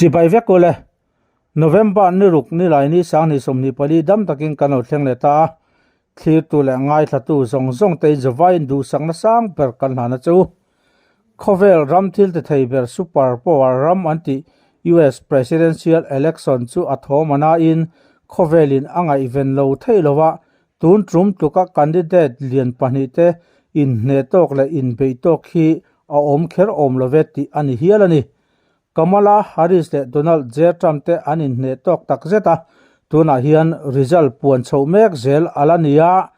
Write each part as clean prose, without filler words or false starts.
Chibai vek ule. November ni ruk ni lai ni sang ni 24 dam takin kan lo thleng leh ta a. Thlirtu leh ngaithlatu zawng zawng te Javain duhsakna sang ber kan hlana chu. Khawvel ram thil ti thei ber super power ram an tih US Presidential Election chu a thawm a nain khawvelin a ngaihven lo thei lo a, tun tum tluka candidate lian pahnihte inhneh tawk leh inbeih tawk hi a awm kher awm lo ve tih a ni hial a ni. Kamala Harris leh Donald J Trump te an inhneh tawk tak zet a, tunah hian result puan chhoh mek zel a la ni a,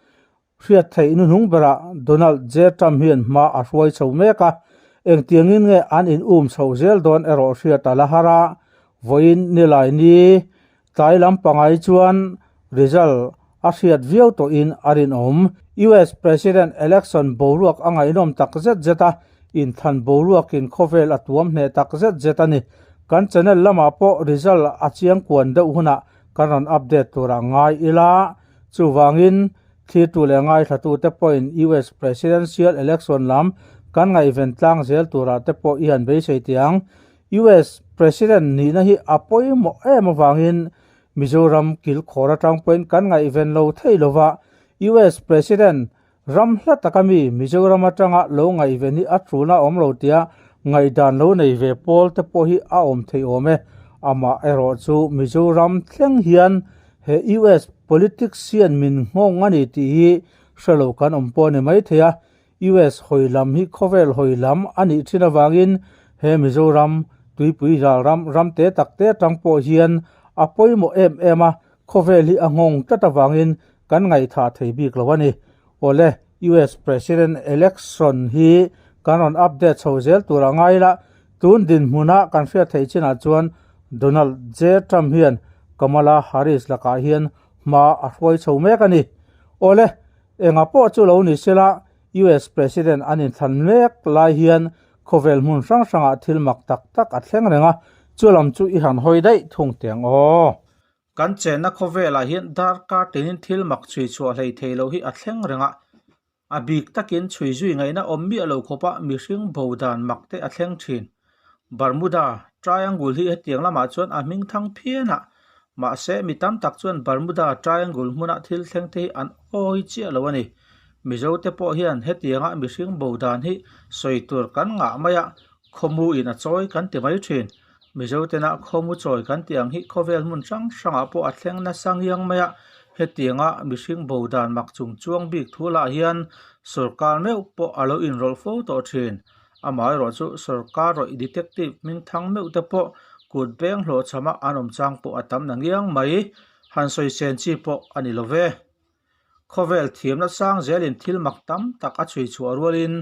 hriat theih hnuhnung berah Donald J Trump hian hma a hruai chho mek a, engtiangin nge an in um chhoh zel dawn erawh hriat a la har a, vawiin nilai ni tlai lam pangai chuan result a hriat viau tawhin a rinawm. US President election boruak a ngaihnawm tak zet zet a, inthlan boruakin khawvel a tuam hneh tak zet zet a ni. Kan channel lamah pawh result a chiangkuan deuh hunah kan rawn update turah ngai ila. Chuvangin, thirtu leh ngaithlatute pawhin US Presidential Election lam kan ngaihven tlang zel turah te pawh i han beisei teh ang. US President nihna hi a pawimawh em avangin Mizoram kilkhawr atang pawhin kan ngaihven lo thei lova, US President ram hla taka mi Mizoram atanga lo ngaihven hi a ṭulna awm lo tia ngaihdan lo nei ve pawl te pawh hi a awm thei awm e. Amah erawh chu Mizoram thleng hian He US politics hian min nghawng a ni tih hi hre lo kan awm pawh a ni maithei a, US hawi lam hi khawvel hawi lam a nih thin avangin he Mizoram tuipui zal ram ram te tak te atang pawh hian a pawimawh em em a, khawvel hi a nghawng tlat avangin kan ngaihthah thei bik lo a ni. Awle, US President election hi kan rawn update chho zel tur a ngai la, tun dinhmuna kan hriat theih chinah chuan Donald J Trump hian Kamala Harris lakah hian hma a hruai chho mek a ni. Awle, enga pawh chu lo ni sela, US President an inthlan mek lai hian khawvel hmun hrang hrangah thil mak tak tak a thleng reng a, chu lam chu i han hawi daih thung teng aw. Kan chenna khawvelah hian darkar tinin thil mak chhui chhuah hlei thei loh hi a thleng reng a, a bik takin chhui zui ngaihna awm miah lo khawpa mihring bo dan mak te a thleng thin. Bermuda Triangle hi hetiang lamah chuan a hming thang phian a, mahse mi tam tak chuan Bermuda Triangle hmuna thil thleng te hi an awi chiah lo a ni. Mizo te pawh hian hetianga mihring bo dan hi sawi tur kan ngah mai a, khawmu in a chawi kan ti mai thin. Mizo tena khawmu chawi kan tih ang hi khawvel hmun hrang hrangah pawh a thleng nasa ngiang mai a, hetianga mihring bo dan mak chung chuang bik thu lah hian sawrkar meuh pawh a lo inrawlh fo tawh thin. Amaherawh chu sawrkar rawih detective hming thang meuh te pawh kut beng hlawhchhama an awm chang pawh a tam na ngiang mai, han sawi sen chi pawh a ni lo ve. Khawvel thiamna sang zelin thil mak tam tak a chhui chhuah rualin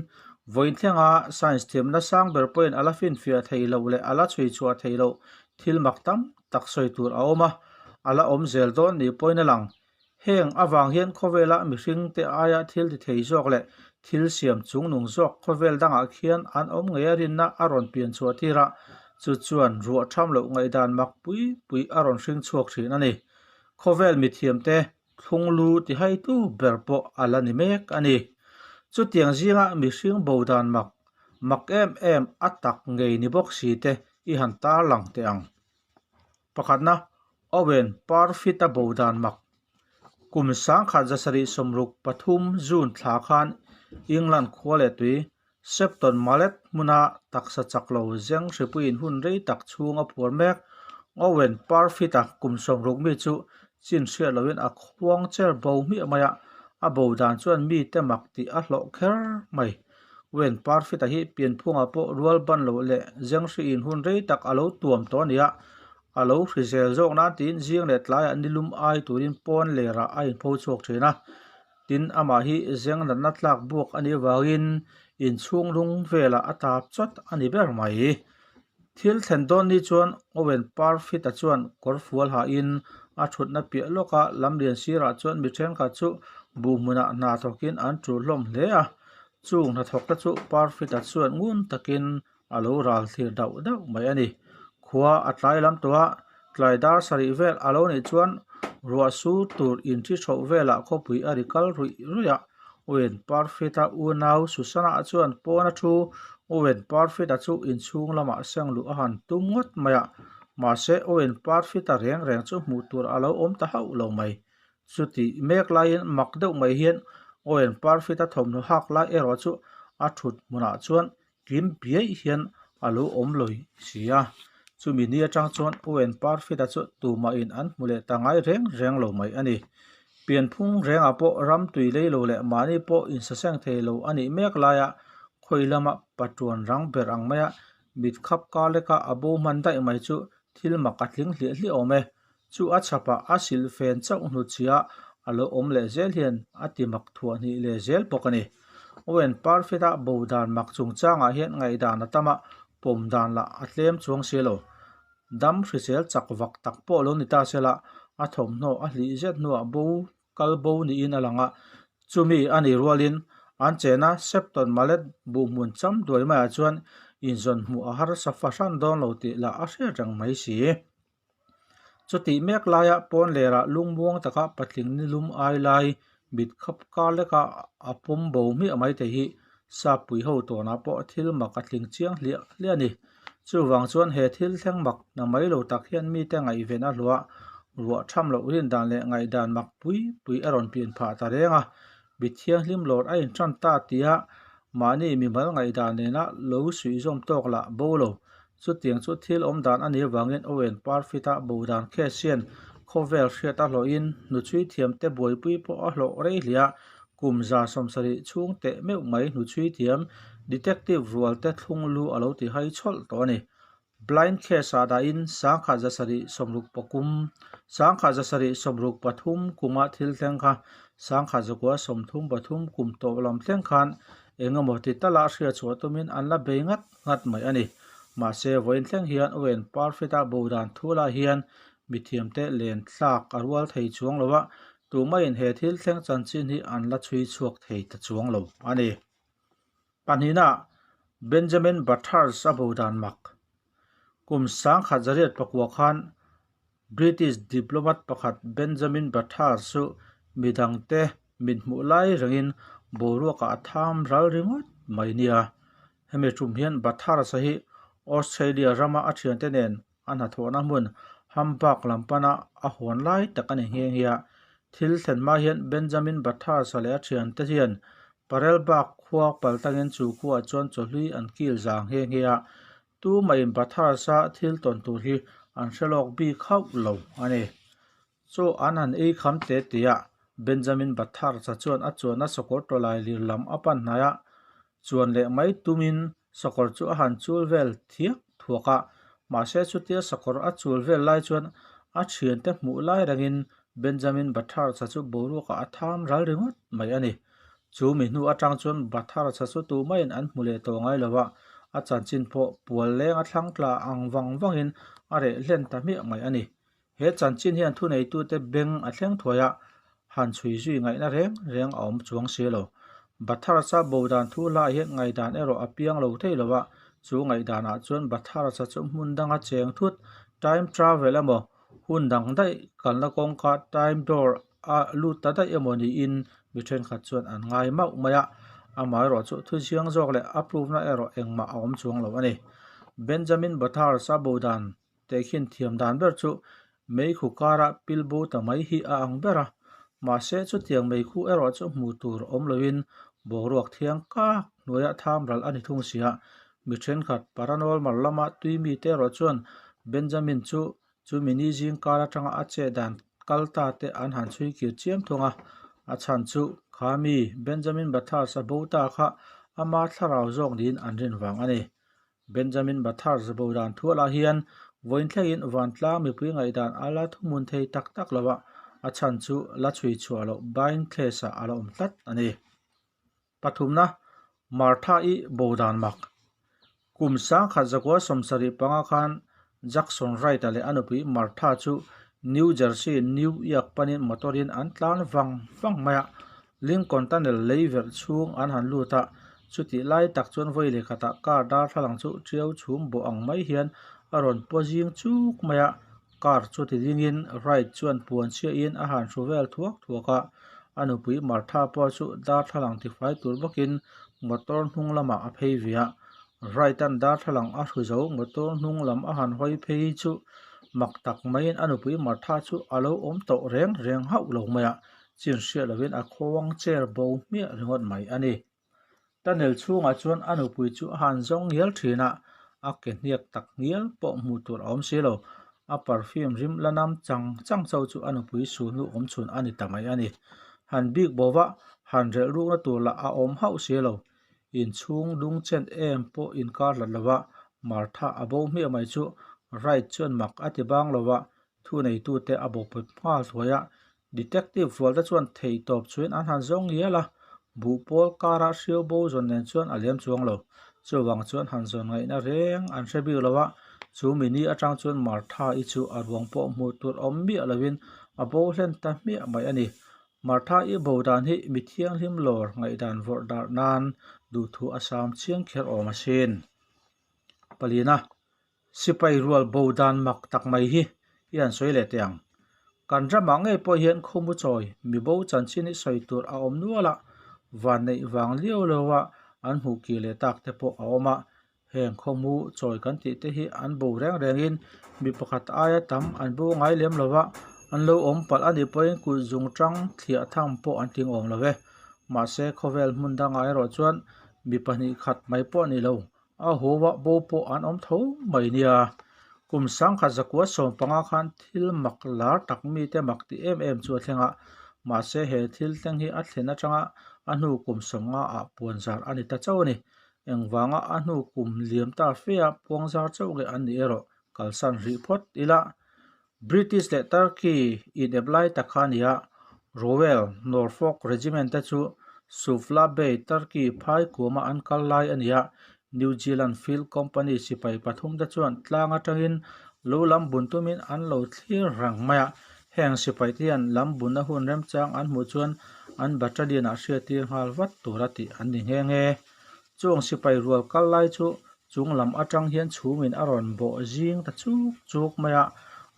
vawiin thlenga science thiamna sang ber pawhin a la finfiah theih loh leh a la chhui chhuah theih loh thil mak tam tak sawi tur a awm a, a la awm zel dawn ni pawhin a lang. Heng avang hian khawvela mihringte aia thil ti thei zawk leh thil siam chungnung zawk khawvel dangah khian an awm ngei a rinna a rawn pian chhuah tir a, chu chuan ruah tham loh ngaihdan mak pui pui a rawn hring chhuak thin a ni. Khawvel mithiamte Thlunglu tihaitu ber pawh a la ni mek a ni. Chutiang zinga mihring bo dan mak, mak em em a tak ngei ni bawk si te i han tarlang teh ang. Pakhatna, Owen Parfitt-a bo dan mak. Kum 1773 June thla khan England khua leh tui Shepton Mallet hmuna taksa chak lo zeng hripuiin hun rei tak chhung a phuar mek. Owen Parfitt-a kum 60 mi chu chin hriat loin a khuang cher bo hmiah mai a, a bo dan chuan mite mak tih a hlawh kher mai. Owen Parfitt-a hi pianphungah pawh rual ban loh leh zeng hriin hun rei tak a lo tuam tawh a ni a, a lo hrizel zawk nan tiin zing leh tlaiah nilum ai turin pawn lerah a inpho chhuak thin a. Tin, amah hi zeng natna tlak buak a nih avangin inchhung lung velah a tap chawt a ni ber mai. Thil thlen dawn ni chuan Owen Parfitt-a chuan kawr fual hahin a thutna piah lawka lamlian sirah chuan mi thenkhat chu buh hmunah hna thawkin an tul hlawm hle a. Chung hnathawkte chu Parfitt-a chuan ngun takin a lo ral thlir dauh dauh mai a ni. Khua a tlai lam tawh a, tlai dar sarih vel a lo nih chuan ruah sur tur inthi chhoh velah khawpui a ri kal ruih ruih a. Owen Parfitt-a unau Susanna chuan pawn a thu. Owen Parfitt-a chu inchhung lamah seng luh a han tum ngawt mai a. Mahse, Owen Parfitt-a reng reng chu hmuh tur a lo awm ta hauh lo mai. Chutih mek laiin mak deuh mai hian Owen Parfitt-a thawmhnaw hak lai erawh chu a thut hmunah chuan kim biaih hian a lo awm lawi si a. Chumi ni atang chuan Owen Parfitt-a chu tumahin an hmu leh ta ngai reng reng lo mai a ni. Pianphung rengah pawh ram tui lei lo leh mahni pawh insaseng thei lo a nih mek laia khawi lama patuan rang ber ang maia mit khap kar leka a bo hman daih mai chu thil mak a tling hliah hliah awm e. Chu a chhapah a silhfen chauh hnutchhiah a lo awm leh zel hian a ti mak thuah hnih leh zel bawk a ni. Owen Parfitt-a bo dan mak chungchangah hian ngaihdan a tam a, pawm dan lah a tlem chuang si lo. Dam hrisel chak vak tak pawh lo ni ta sela, a thawmhnaw a hlih zet hnuah bo kal bo niin a lang a. Chumi a nih rualin an chena Septon Mallet buhhmun cham duai maiah chuan inzawn hmuh a harsa fahran dawn lo tih lah a hriat reng mai si. Chutih mek laia pawn lerah lungmuang taka patling ni lum ai lai mit khap kar leka a pawm bo hmiah mai te hi Sappui ho tawnah pawh thil mak a tling chiang hliah hliah a ni. Chuvang chuan he thil thleng mak na mai lo tak hian mite ngaihven a hluah ruah tham loh rin dan leh ngaihdan mak pui pui a rawn pian phah ta reng a, mi thianghlim lawr a intan ta tia mahni mimal ngaihdan nena lo suihzawm tawk lah bo lo. Chutiang chu thil awm dan a nih avangin Owen Parfitt-a bo dan case hian khawvel hriat a hlawhin hnuchhui thiamte buaipui pawh a hlawh rei hliah. Kum 70 chhung teh meuh mai hnuchhui thiam detective rualte thlung lu a lo ti hai chhawlh tawh a ni. Blind case-ah dahin 1760 1763 kuma thil thleng kha 1933 kum tawp lam thleng khan eng emaw ti tala hriatchhuah tumin an la bei ngat nghat mai a ni. Mahse, vawiin thleng hian Owen Parfitt-a bo dan thu lah hian mithiamte len thlak a rual thei chuang lo a, tumaiin he thil thleng chanchin hi an la chhui chhuak thei ta chuang lo a ni. Pahnihna, Benjamin Bathurst a bo dan mak. Kum 1909 khan British diplomat pakhat Benjamin Bathurst chu midangte mit hmuh lai rengin boruakah a tham ral ringawt mai nia. Hemi tum hian Bathurst-a hi Australia rama a thiante nen a hnathawhna hmun Hamburg lam pana a hawn lai tak a ni nghe nghe a. Thil thlen hma hian Benjamin Bathurst-a leh a thiante hian Parelbak khua pal tangin chu khuaah chuan chawhlui an kil zang nghe nghe a. Tumaiin Bathurst-a thil tawn tur hi an hre lawk bik hauh lo a ni. Chaw an han ei kham teh tih ah Benjamin Bathurst-a chuan a chuanna sakawr tawlai lir lam a pan hnai a, chuan leh mai tumin sakawr chu a han chul vel thiak thuak a. Mahse chutia sakawr a chul vel lai chuan a thiante hmuh lai rengin Benjamin Bathurst-a chu boruakah a tham ral ringawt mai a ni. Chu mi hnu atang chuan Bathurst-a chu tumaiin an hmu leh tawh ngai lo a, a chanchin pawh pual leng a thlang tla ang vang vangin a reh hlen ta hmiah mai a ni. He chanchin hian thuneitute beng a thleng thuai a, han chhui zui ngaihna reng reng a awm chuang si lo. Bathurst-a bo dan thu hlaiah hian ngaihdan erawh a piang lo thei lo a, chu ngaihdanah chuan Bathurst-a chu hmun danga cheng thut, time travel emaw, hun dang daih kalna kawngka time door a lut ta daih emaw niin mi thenkhat chuan an ngai mauh mai a, amaherawh chu thuziang zawk leh a proof na erawh engmah a awm chuang lo a ni. Benjamin Bathurst-a bo dan Tehkhin thiam dan ber chu meikhu kara pilbo ta mai hi a ang ber a, mahse chutiang meikhu erawh chu hmuh tur awm loin boruak thiang kak hnuaia tham ral a ni thung si a. Mi thenkhat paranormal lama tui mite erawh chuan Benjamin chu chumi ni zing kar atanga a chet dan kal ta te an han chhui kir chiam thung a, a chhan chu kha mi Benjamin Bathurst a bo ta kha ama thlarau zawk niin an rin vang a ni. Benjamin Bathurst bo dan thualah hian vawiin thlengin vantlang mipui ngaihdan a la thuhmun thei tak tak lo a, a chhan chu la chhui chhuah loh Bain Case-ah a la awm tlat a ni. Pathumna, Martha-i bo dan mak. Kum 1975 khan Jackson Wright-a leh a nupui Martha chu New Jersey, New York panin motor-in an tlan vang vang mai a, Lincoln tunnel lei verh chhung an han lut a, chutih lai tak chuan vawi leh khatah car darthlalang chu tiau chhum bawh ang mai hian a rawn paw zing chuk mai a, car chu ti dingin Wright chuan puan chhiahin a han hru vel thuak thuak a, a nupui Martha pawh chu darthlalang tifai tur bawkin motor hnung lamah a phei ve a. Wright-a'n darthlalang a hru zo motor hnung lam a han hawi phei chu mak tak maiin a nupui Martha chu a lo awm tawh reng reng hauh lo mai a, chin hriat lovin a khawng chair bo hmiah ringawt mai a ni. Tunnel chhungah chuan a nupui chu a han zawng ngial thin a, a ke hniak tak ngial pawh hmuh tur a awm si lo. A perfume rim la nam chang chang chauh chu a nupui sulhnu awm chhun a ni ta mai a ni. Han bik bo va, han relh rukna tur lah a awm hauh si lo. Inchhung lung chen em pawh inkar hlat lo va, Martha a bo hmiah mai chu Wright chuan mak a ti bang lo va, thuneitute a bawkpawp nghal thuai a. Detective rual te chuan thei tawp chuin an han zawng ngial a, buh pawl kara hriau bo zawn nen chuan a lem chuang lo. Chuvang chuan han zawn ngaihna reng an hre bik lo a, chu mini atang chuan Martha-i chu a ruang pawh hmuh tur awm miah lovin a bo hlen ta hmiah mai a ni. Martha-i bo dan hi mi thianghlim lawr ngaihdan vawrh darh nan duhthu a sam chiang kher awm asin. Palina, Sipai rual bo dan mak tak mai hi i han sawi leh teh ang. Kan ramah ngei pawh hian khawmu chawi mi bo chanchin hi sawi tur a awm nual a, vanneih vang liau liau a an hmuh kir leh tak te pawh a awm a. Heng khawmu chawi kan tih te hi an bo reng rengin mi pakhat aia tam an bo ngai lem lo va, an lo awm palh a nih pawhin kut zung tang thliah tham pawh an tling awm lo ve. Mahse khawvel hmun dangah erawh chuan mi pahnih khat mai pawh a ni lo. A haw ah bo pawh an awm tho mai nia. Kum sangkhat zakua 15 khan thil mak lar tak mite mak ti em em chu a thleng a, mahse he thil thleng hi a thlen atanga a hnu kum 50 ah puanzar a ni ta chauh a ni. Engvanga a hnu kum liam ta fe a puangzar chauh nge an nih erawh kalsan rih phawt ila. British leh Turkey inep lai tak kha a ni a, Royal Norfolk Regiment te chu Suvla Bay, Turkey phai kuama an kal lai a ni a, New Zealand Field Company sipai pathum te chuan tlang atangin lo lam bun tumin an lo thlir reng mai a, heng sipai te hian lam bunna hun remchang an hmuh chuan an battalion ah hriattir nghal vat tura tih an ni nghe nghe. Chuang sipai rual kal lai chu chung lam atang hian chhumin a rawn bawh zing ta chuk chuk mai a,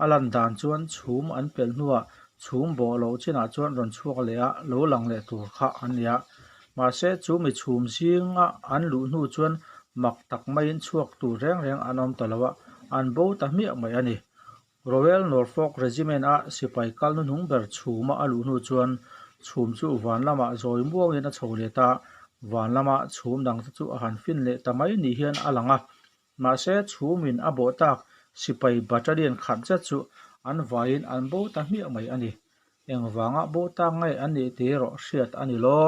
a lan dan chuan chhum an pelh hnuah chhum bawh loh chinah chuan rawn chhuak leh a, lo lang leh tur kha an ni a. Mahse chu mi chhum zinga an luh hnu chuan mak tak maiin chhuak tur reng reng an awm ta lo a, an bo ta hmiah mai a ni. Royal Norfolk Regiment-a sipai kal hnuhnung ber chhuma a luh hnu chuan chhum chu van lamah zawi muangin a chho let a, van lama chhum dangte chu a han fin leh ta mai ni hian a lang a. Mahse, chhumin a bawh tak sipai battalion khat zet chu an vaiin an bo ta hmiah mai a ni. Engvanga bo tak ngei an nih tih erawh hriat a ni lo.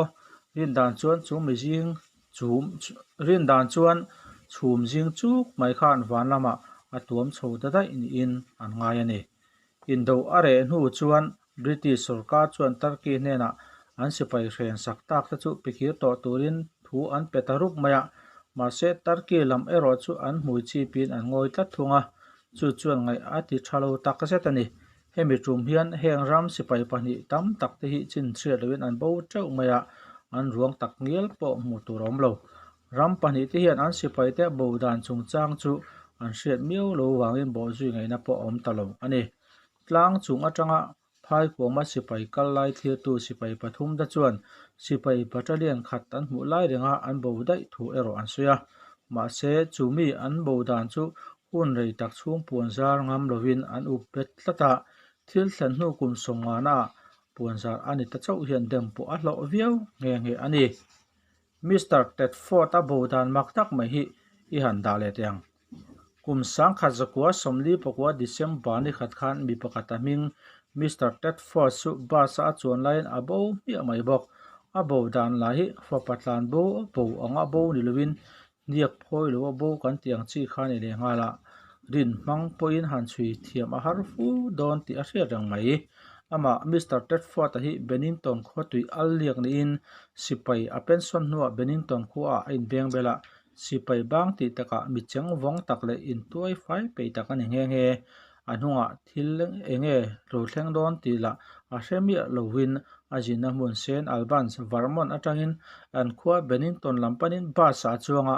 Rindan chuan chu mizing chhum rindan chuan chhum zing chuk mai khan van lamah a tuam chho ta daih niin an ngai a ni. Indo a reh hnu chuan British sorkar chuan Turkey hnenah an sipai hren sak tak te chu pikir tawh turin thu an pe ta rup mai a, mahse Turkey lam erawh chu an hmui chipin an ngawi tlat thung a, chu chuan ngaih a ti tha lo tak zet a ni. Hemi tum hian heng ram sipai pahnih tam tak te hi chinchhiat loin an bo teuh mai a, an ruang tak ngial pawh hmuh tur a awm lo. Ram pahnih te hian an sipai te bo dan chungchang chu an hriat miau lo vangin bawhzui ngaihna pawh a awm ta lo a ni. Tlang chung atanga Phaikuama sipai kal lai thlirtu sipai pathum te chuan sipai battalion khat an hmuh lai renga an bo daih thu erawh an sawi a. Mahse, chumi an bo dan chu Hun rei tak chhung puan zar ngam lovin an up bet tlat a, thil thlen hnu kum 50 ah puan zar a ni ta chauh hian dem pawh a hlawh viau nghe nghe a ni. Mister Tedford-a bo dan mak tak mai hi i han dah leh teh ang. Kum 1949 December ni khat khan mi pakhat a hming Mister Tedford chu bus-a a chuan laiin a bo hmiah mai bawk. A bo dan lah hi fapa tlan bo bo anga bo ni lovin Hniak phawi lo a bo kan tih ang chi kha ni leh nghal a, rin hmang pawhin han chhui thiam a har fu dawn tih a hriat reng mai. Amah Mister Tedford-a hi Bennington khua tui al liak niin sipai a pension hnuah Bennington khuaah a inbeng bel a, sipai bang tih takah mi cheng vawng tak leh intuai fai peih tak a ni nghe nghe. A hnungah thil eng nge lo thleng dawn tih lah a hre miah lovin a zinna hmun Saint Albans, Vermont atangin an khua Bennington lam panin bus ah a chuang a,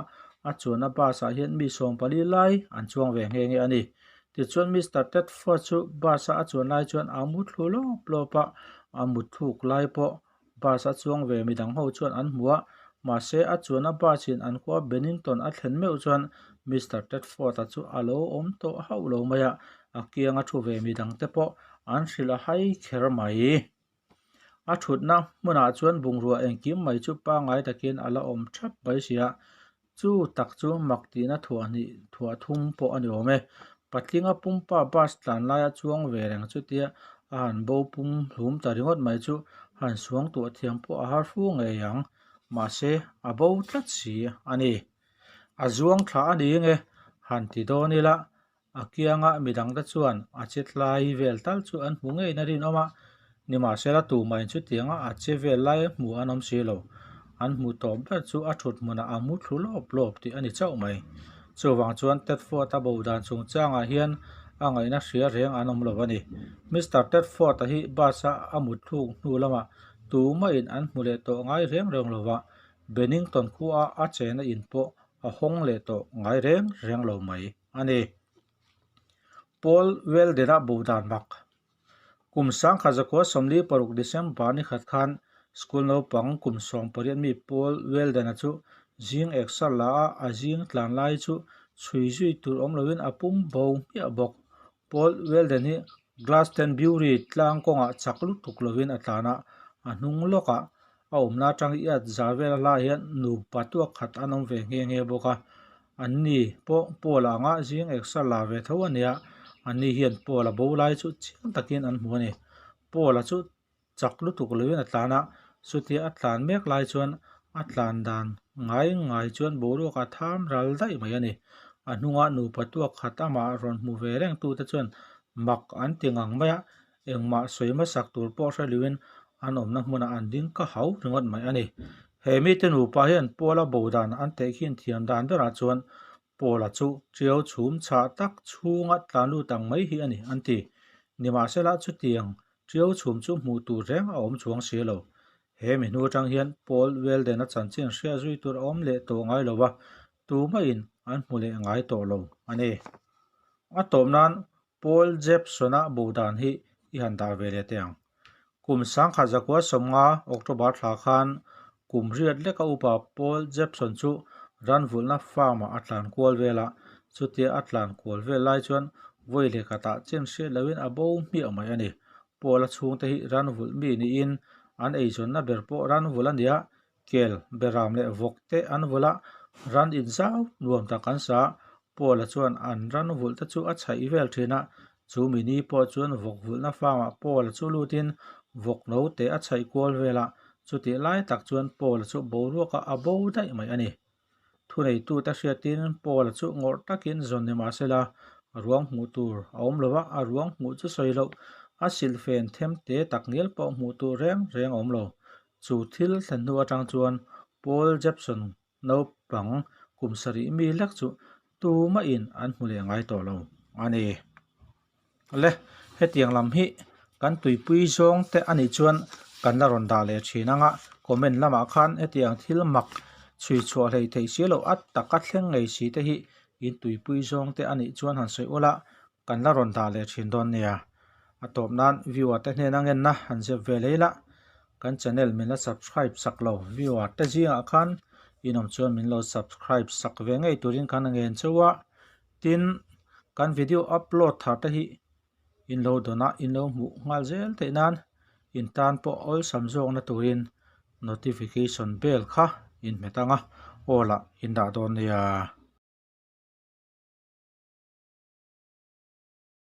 a chuanna bus ah hian mi 14 lai an chuang ve nghe nghe a ni. Tichuan Mister Tedford chu bus a a chuan lai chuan a mu thlu lawp lawp a, a mut thluk lai pawh bus a chuang ve midang ho chuan an hmu a, Mahse, a chuanna bus in an khua Bennington a thlen meuh chuan Mister Tedford-a chu a lo awm tawh hauh lo mai a, a kianga thu ve midangte pawh an hrilh a hai kher mai. A thutna hmunah chuan bungrua engkim mai chu pangngai takin a la awm thap mai si a, chu tak chu mak tihna thuah hnih thuah thum pawh a ni awm e. Patlinga pumpa bus tlan laia chuang ve reng chutia a han bo pum hlum ta ringawt mai chu han suang tuah thiam pawh a har fu ngei ang, mahse a bo tlat si a ni. A zuang thla a ni nge han ti dawn ila A kianga midangte chuan a che tlai vel tal chu an hmu ngeiin a rinawm a, nimahsela tumahin chutianga a che vel lai hmu an awm si lo. An hmu tawp ber chu a thut hmunah a mu thlu lawp lawp tih a ni chauh mai. Chuvang chuan Tedford-a bo dan chungchangah hian a ngaihna hria reng an awm lo a ni. Mister Tedford-a hi bus-a a mut thluk hnu lamah tumahin an hmu leh tawh ngai reng reng lo va, Bennington khua a chena in pawh a hawng leh tawh ngai reng reng lo mai a ni. Paul Weldon-a bo dan mak. Kum sangkhat zakua 46 December ni khat khan school naupang kum 18 mi Paul Weldon-a chu zing eksar la a, a zing tlan lai chu chhui zui tur awm loin a pum bo hmiah bawk. Paul Weldon hi Glastonbury tlang kawngah chak lutuk loin a tlan a, a hnung lawkah a awmna atang iat za vel a hlaiah hian nupa tuak khat an awm ve nghe nghe bawk a, an ni pawh Paul anga zing eksar la ve tho a nia, an ni hian Paul a bo lai chu chiang takin an hmu a ni. Paul a chu chak lutuk loin a tlan a, chutia a tlan mek lai chuan a tlan dan ngai ngai chuan boruak a tham ral daih mai a ni. A hnunga nupa tuak khat amah rawn hmu ve reng tute chuan mak an ti ngang mai a, Engmah sawi hmasak tur pawh hre loin an awmna hmunah an ding ka hau ringawt mai a ni. He mite nupa hian Paula bo dan an tehkhin thiam dan berah chuan Paula chu ṭiau chhum chhah tak chhunga tlan lut ang mai hi a ni an ti. Nimahsela chutiang ṭiau chhum chu hmuh tur reng a awm chuang si lo. He mi hnu atang hian Paul Weldon-a chanchin hriat zui tur a awm leh tawh ngai lo va, tumahin an hmu leh ngai tawh lo a ni. A tawp nan Paul Jepson-a bo dan hi i han dah ve leh teh ang. Kum sangkhat zakua 50 October thla khan kum riat leka upa Paul Jepson chu ranvulhna farm-ah a tlan kual vel a, chutia a tlan kual vel lai chuan vawi leh khatah chin hriat lohin a bo hmiah mai a ni. Paul-a chhungte hi ranvulh mi niin an eizawnna ber pawh ranvulh a ni a, Kel, beram leh vawk te an vulh a, ran inzau nuam tak an sa a. Paula chuan an ran vulh te chu a chhaih vel thin a, chu mi ni pawh chuan vawk vulhna farm ah Paula chu lutin vawk no te a chhaih kual vel a, chutih lai tak chuan Paula chu boruak ah a bo daih mai a ni. Thuneitute hriatin Paula chu ngawrh takin zawn ni mah sela, a ruang hmuh tur a awm lo va, a ruang hmuh chu sawi loh, a silhfen them te tak ngial pawh hmuh tur reng reng a awm lo. Chu thil thlen hnu atang chuan Paul Jepson naupang kum sarih mi lek chu tumahin an hmu leh ngai tawh lo a ni. Le, hetiang lam hi kan tuipui zawng te a nih chuan kan la rawn dah leh thin ang a, comment lamah khan hetiang thil mak chhui chhuah hlei theih si loh a taka thleng ngei si te hi in tuipui zawng te a nih chuan han sawi ula Kan la rawn dah leh thin dawn nia. A tawp nan viewer te hnena ngenna han zep ve lei la. Kan channel min la subscribe sak lo viewer te zingah khan in awm chuan min lo subscribe sak ve ngei turin kan a ngen cheu a. Tin, kan video upload thar te hi in lo dawn a, in lo hmuh nghal zel theih nan in tan pawh awlsam zawkna turin notification bell kha in hmet ang a, aw lah in dah dawn nia.